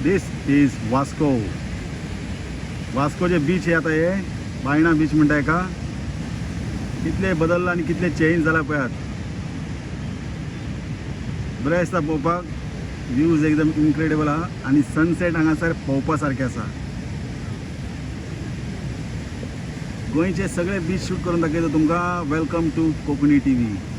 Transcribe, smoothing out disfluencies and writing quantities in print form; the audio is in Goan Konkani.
This is Vasco. वास्कोचे बीच हे आता हे बायणा बीच म्हणटा हेका. कितले बदलला आनी कितले चेंज जाला पळयात. बरें दिसता पळोवपाक. व्यूज एकदम इनक्रेडिबल आहा आनी सनसेट हांगासर पळोवपा सारकें आसा. गोंयचे सगळे बीच शूट करून दाखयता तुमकां. Welcome to Konkani TV.